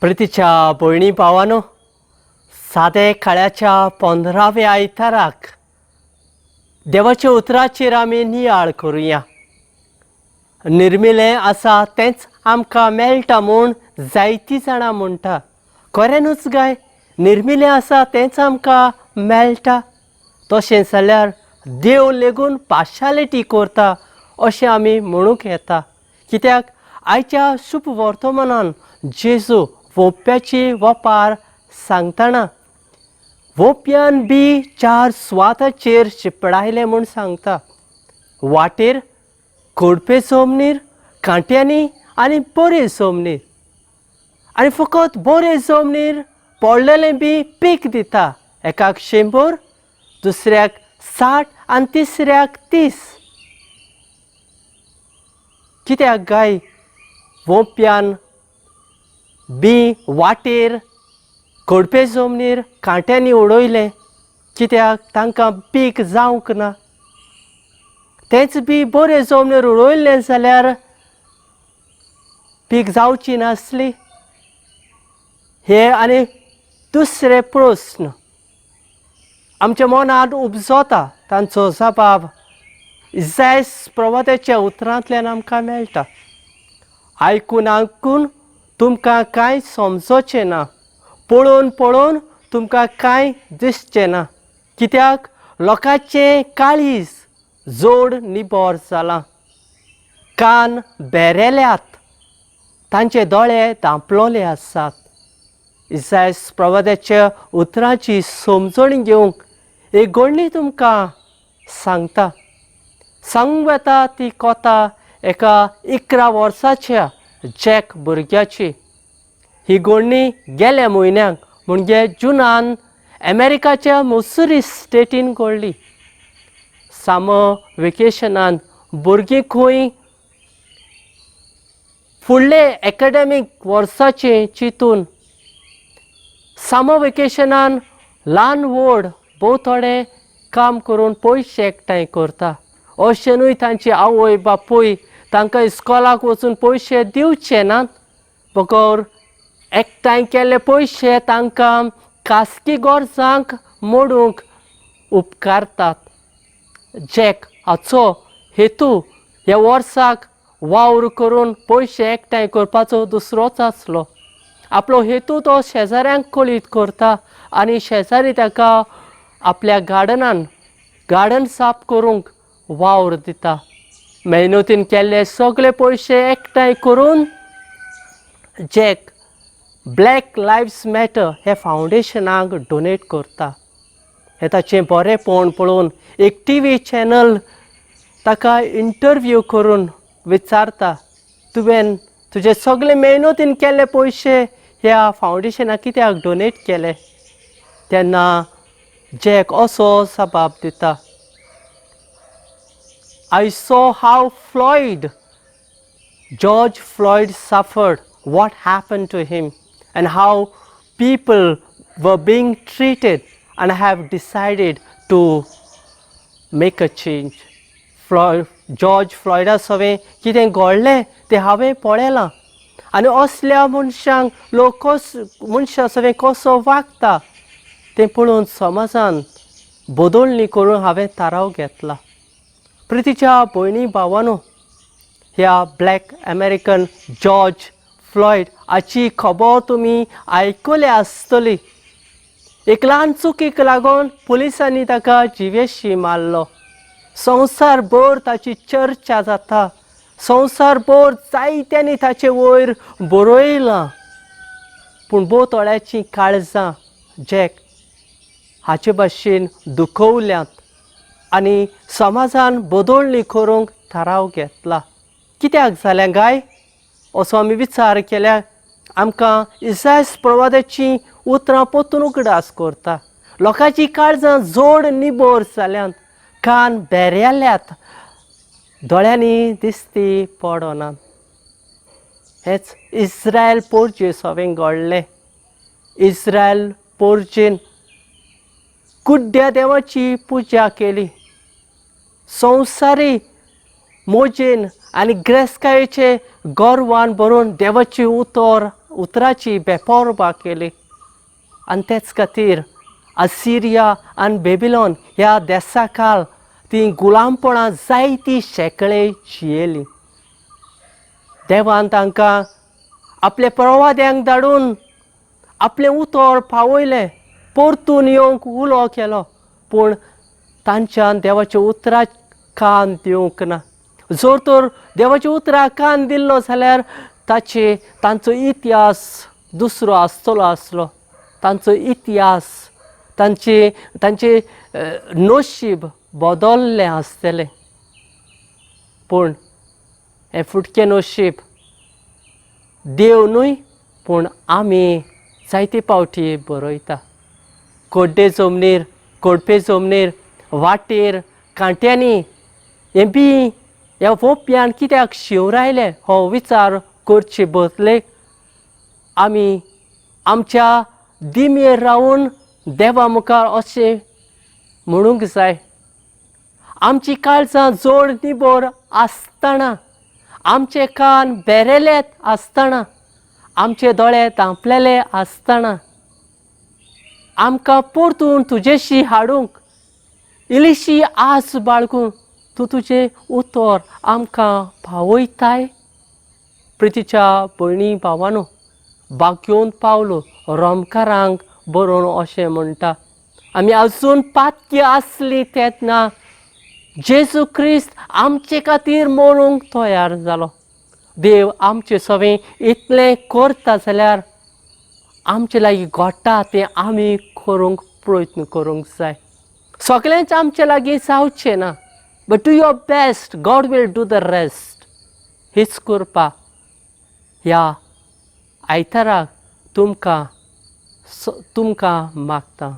प्रितीच्या भयणी भावानो, सादे काळ्याच्या 15व्या आयताराक देवाच्या उतराचेर आमी नियाळ करुया. निर्मिलें आसा तेंच आमकां मेळटा म्हूण जायतीं जाणां म्हणटा. खरें गाय, निर्मिलें आसा तेंच आमकां मेळटा. तशें जाल्यार देव लेगून पार्शालिटी करता अशें आमी म्हणूंक येता. कित्याक आयच्या शुभ वर्तमानान जेजू वोप्याची वपार सांगतना वोप्यान बी चार सुवाताचेर शिपडायलें म्हूण सांगता. वाटेर, कोडपे जमनीर, कांट्यांनी आनी बरे जमनीर. आनी फकत बरे जमनीर पडलेलें बी पीक दिता, एकाक 100, दुसऱ्याक 60 आनी तिसऱ्याक 30. कित्याक गाय वोंप्यान बी वाटेर, कडपे जमनीर, कांट्यांनी उडयलें? कित्याक तांकां पीक जावंक ना. तेंच बी बरें जमनीर उडयल्लें जाल्यार पीक जावची नासली. हे आनी दुसरे प्रस्न आमच्या मनांत उपजता, तांचो जबाब इजायस प्रवादाच्या उतरांतल्यान आमकां मेळटा. आयकून आयकून तुमकां कांय समजोचें ना, पळोवन पळोवन तुमकां कांय दिसचें ना, कित्याक लोकांचें काळीज जोड निबर जालां, कान बेरेल्यात, तांचे दोळे धांपलोले आसात. इजायस प्रवादाच्या उतरांची समजणी घेवंक एक घडणी तुमकां सांगता. सांगूंक वता ती कोता एका 11 वर्साच्या जॅक भुरग्याची. ही घडणी गेल्या म्हयन्याक म्हणजे जुनान अमेरिकाच्या मोसुरी स्टेटीन घडली. समर वेकेशनान भुरगीं खंय फुडले एकाडेमीक वर्साचें चिंतून समर वेकेशनान ल्हान व्हड भोव थोडे काम करून पयशे एकठांय करता. अशें न्हय तांची आवय बापूय तांकां इस्कॉलाक वचून पयशे दिवचे नात, बगर एकठांय केल्ले पयशे तांकां खासगी गरजांक मोडूंक उपकारतात. जॅक हाचो हेतू ह्या वर्साक वावर करून पयशे एकठांय करपाचो दुसरोच आसलो. आपलो हेतू तो शेजाऱ्यांक कळीत करता आनी शेजारी ताका आपल्या गार्डनान गार्डन साफ करूंक वावर दिता. मेहनतीन केल्ले सगळे पयशे एकठांय करून जॅक ब्लॅक लायव्स मॅटर हे फावंडेशनाक डोनेट करता. हें ताचें बरेंपण पळोवन एक टीव्ही चॅनल ताका इंटरव्यू करून विचारता, तुवें तुजे सगळे मेहनतीन केल्ले पयशे ह्या फावंडेशनाक कित्याक डोनेट केले? तेन्ना जॅक असो जबाब दिता, "I saw how George Floyd suffered, what happened to him, and how people were being treated, and I have decided to make a change. Floyd, George फ्लॉयडा सवें कितें घडलें तें हांवें पळयलां आनी असल्या मनशांक लोक कस मनशां सवें कसो वागता तें पळोवन समाजान बदलणी करून हांवें थाराव घेतला." प्रितीच्या भयणी भावानो, ह्या ब्लॅक अमेरिकन जॉर्ज फ्लॉयड हाची खबर तुमी आयकल्या आसतली. एक ल्हान चुकीक लागून पुलिसांनी ताका जिवेशी मारलो. संवसारभर ताची चर्चा जाता. संवसारभर जायत्यांनी ताचे वयर बरयलां, पूण भोव थोड्याचीं काळजां जॅक हाचे भाशेन दुखवल्यांत आनी समाजान बदलणी करूंक थाराव घेतला. कित्याक जालें गाय असो आमी विचार केल्यार आमकां इसायस प्रवादाची उतरां परतून उगडास करता. लोकांची काळजां जोड निबर जाल्यांत, कान बेरेल्यात, दोळ्यांनी दिसती पडना. हेच इस्रायल पोरजे सवें घडलें. इस्रायल पोरजेन कुड्ड्या देवाची पुजा केली. संवसारी मोजेन आनी ग्रेस्कायेचे गर्वान भरून देवाची उतर उतराची बेपोरबा केली आनी तेच खातीर असिरिया आनी बेबिलोन ह्या देसा काल ती गुलामपणां जायती शेंकळे जियेली. देवान तांकां आपल्या प्रवाद्यांक धाडून आपलें उतर पावयलें, परतून येवंक उलो केलो, पूण तांच्यान देवाच्या उतराक कान दिवंक ना. जर तर देवाच्या उतराक कान दिल्लो जाल्यार ताचे तांचो इतिहास दुसरो आसतलो आसलो. तांचो इतिहास, तांचे तांचे नशीब बदल्लें आसतलें. पूण हें फुटकें नशीब देव न्हय, पूण आमी जायते फावटी बरयता. कोड्डे जमनीर, कोडपे जमनीर, वाटेर कांट्यांनी हें बी ह्या वोप्यान कित्याक शिंवरायलें हो विचार करचे बदलेक आमी आमच्या दिमयेर रावन देवा मुखार अशें म्हणूंक जाय, आमची काळजां जोड निबोर आसतना, आमचे कान बेरेलेत आसतना, आमचे दोळे धांपलेले आसतना आमकां परतून तुजेशी हाडूंक इल्लीशी आस बाळगून तूं तुजें उतर आमकां पावयताय. प्रितीच्या भयणी भावानो, भाग्योन पावलो रोमकारांक बरोवन अशें म्हणटा, आमी अजून पातकी आसली तेन्ना जेजू क्रिस्त आमचे खातीर मरूंक तयार जालो. देव आमचे सवें इतलें करता जाल्यार आमचे लागीं घडटा तें आमी करूंक प्रयत्न करूंक जाय. सगळेंच आमचे लागीं जावचें ना, but do your best, God will do the rest. हीच कृपा ह्या आयताराक तुमकां तुमकां मागता.